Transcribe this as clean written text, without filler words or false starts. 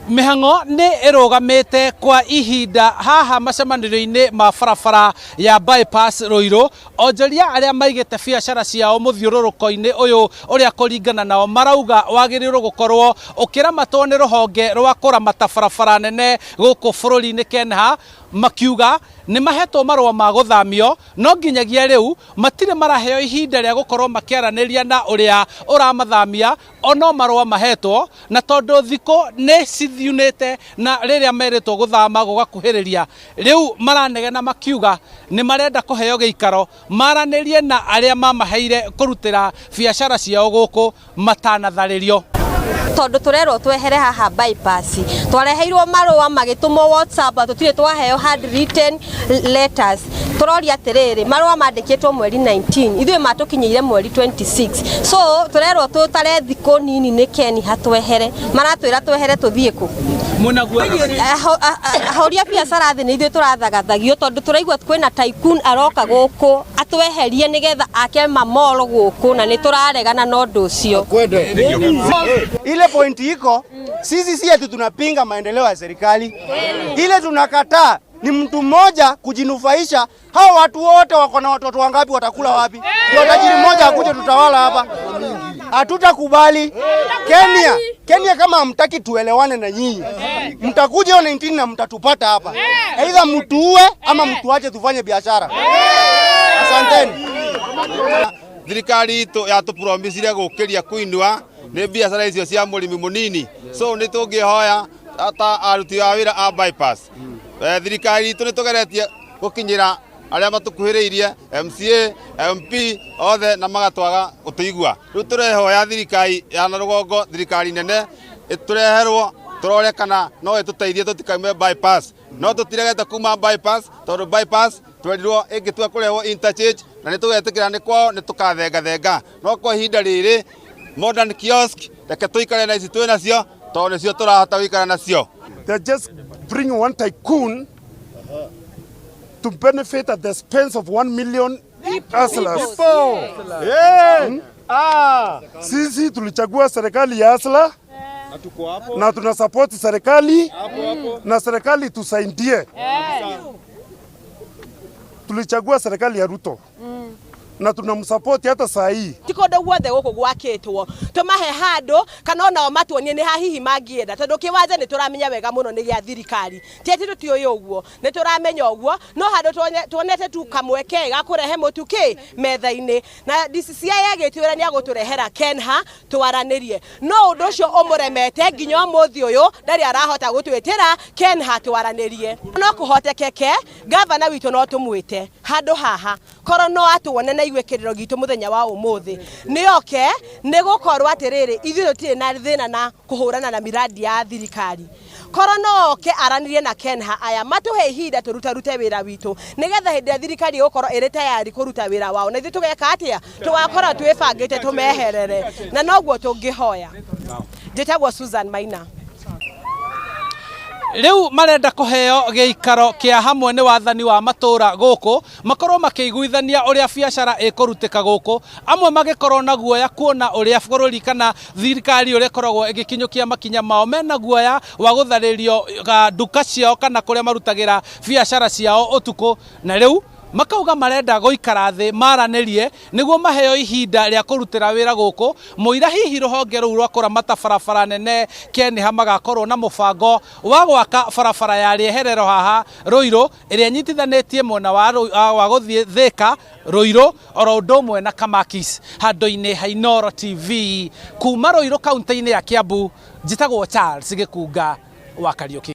Mĩhang'o nĩ ĩrũgamĩte kwa ihinda haha macemanĩrio-inĩ ma barabara ya bypass Ruiru. Onjoria arĩa maigĩte biacara ciao mũthiũrũrũko-inĩ ũyũ, ũrĩa kũringana nao marauga wagĩrĩirwo gũkorwo ũkĩramatwo nĩ rũhonge rwa kũramata barabara nene gũkũ bũrũri-inĩ KENHA, makiuga nĩ mahetwo marũa ma gũthamio, no nginyagia rĩu matirĩ maraheo ihinda rĩa gũkorwo makĩaranĩria na ũrĩa ũramathamia. Ono marũa mahetwo, na tondũ thikũ nĩ cithiunĩte na rĩrĩa merĩtwo gũthama gũgakuhĩrĩria, rĩu maranegena makiuga nĩ marenda kũheo gĩikaro maranĩrie na arĩa mamaheire kũrutĩra biacara ciao gũkũ matanatharĩrio. Tondũ tũrerwo twehere haha bypass, twareheirwo marũa magĩtũmwo WhatsApp, tũtirĩ twaheo handwritten letters. Tũroria atĩrĩrĩ, marũa mandĩkĩtwo mweri 19, ithuĩ matũkinyĩire mweri 26, so tũrerwo tũtare thikũ nini nĩ KENHA twehere. Maratwĩra twehere tũthiĩ kũ? Ahũri a biacara thĩ nĩ ithuĩ tũrathagathagio, tondũ tũraigua kwĩna tycoon aroka gũkũ atweherie nĩgetha ake mamall gũkũ, na nĩ tũraregana na ũndũ ũcio. Ile pointi iko, sisi si eti tunapinga maendeleo ya serikali. Ile tunakataa ni mtu mmoja kujinufaisha. Hao watu wote wako na watoto wangapi? Watakula wapi? Ndio tajiri mmoja akuje tutawala hapa? Hatutakubali. Kenya, Kenya, kama hamtaki tuelewane na nyinyi, mtakuja hiyo 19 na mtatupata hapa. Aidha mtuue ama mtuache tufanye biashara. Asanteni. Thirikari itũ yatũpromisire gũkĩria kuinua nĩ biacara icio cia mũrĩmi mũnini, so nĩ tũngĩhoya ta aruti a wĩra a bypass, thirikari itũ nĩ tũgeretie gũkinyĩra arĩa matũkuhĩrĩirie, MCA, MP, othe, na magatwaga gũtũigua. Rĩu tũrehoya thirikari ya na rũgongo, thirikari nene, ĩtũreherwo tũrore kana no ĩtũteithie tũtikaume bypass. No tũtiregete kuma bypass, tondũ bypass twerirwo ĩngĩtua kũrehwo interchange na nĩ tũgetĩkĩra nĩ kwao nĩ tũkathengathenga, no kwa ihinda rĩrĩ modern kiosk, reke tũikare na ici twĩ nacio, tondũ nĩcio tũrahota gũikara nacio. They're just bringing one tycoon to benefit at the expense of 1 million hustlers. Yeah. Ah. Sisi tulichagua serikali ya hustler na tuna support serikali na serikali tusaidie. Tulichagua serikali ya Ruto na tunamsupport hata saa hii. Ti kũndũ guothe gũkũ gwakĩtwo, tũmahe handũ kana onao matuonie nĩ ha hihi mangĩenda, tondũ kĩwanja nĩ tũramenya wega mũno nĩ gĩa thirikari. Ti atĩ tũtiũĩ ũguo, nĩ tũramenya ũguo, no handũ tuonete tu kamweke ga kũrehe mũtu kĩ metha-inĩ, na DCCI agĩtwĩra nĩ agũtũrehera KENHA twaranĩrie, no ũndũ ũcio ũmũremete nginya ũmũthĩ ũyũ ndarĩ arahota gũtwĩtĩra KENHA twaranĩrie. No kũhotekeke gavana witũ no tũmwĩte handũ haha, korwo no atuone na igue kĩrĩro gitũ mũthenya wa ũmũthĩ, nĩ oke, nĩ gũkorwo atĩrĩrĩ, ithuĩ tũtirĩ na thĩna na kũhũrana na miradi ya thirikari. Korwo no oke aranĩrie na KENHA aya, matũhe ihinda tũrutarute wĩra witũ, nĩgetha hĩndĩ ĩrĩa thirikari ĩgũkorwo ĩrĩ tayari kũruta wĩra wao, na ithuĩ tũgeka atĩa? Tũgakorwo twĩbangĩte tũmeherere, na noguo tũngĩhoya. Njĩtagwo Susan Maina. Rĩu marenda kũheo gĩikaro kĩa hamwe nĩ wathani wa matũra gũkũ, makorwo makĩiguithania ũrĩa biacara ĩkũrutĩka gũkũ. Amwe magĩkorwo na guoya kuona ũrĩa bũrũri kana thirikari ũrĩa ĩkoragwo ĩgĩkinyũkia makinya mao, mena guoya wa gũtharĩrio nduka ciao kana kũrĩa marutagĩra biacara ciao ũtukũ, na rĩu makauga marenda gũikara thĩ maranĩrie nĩguo maheo ihinda rĩa kũrutĩra wĩra gũkũ, mũira hihi rũhonge rũu rwa kũramata barabara nene KENHA magakorwo na mũbango wa gwaka barabara ya rĩeherero haha Ruiru, ĩrĩa ĩnyitithanĩtie mwena wa gũthiĩ Thika, Ruiru, oro ũndũ ũmwe na Kamakis. Handũ-inĩ ha Inooro TV kuma Ruiru, kaunti-inĩ ya Kiambu, njĩtagwo Charles Gĩkunga wa Kariũki.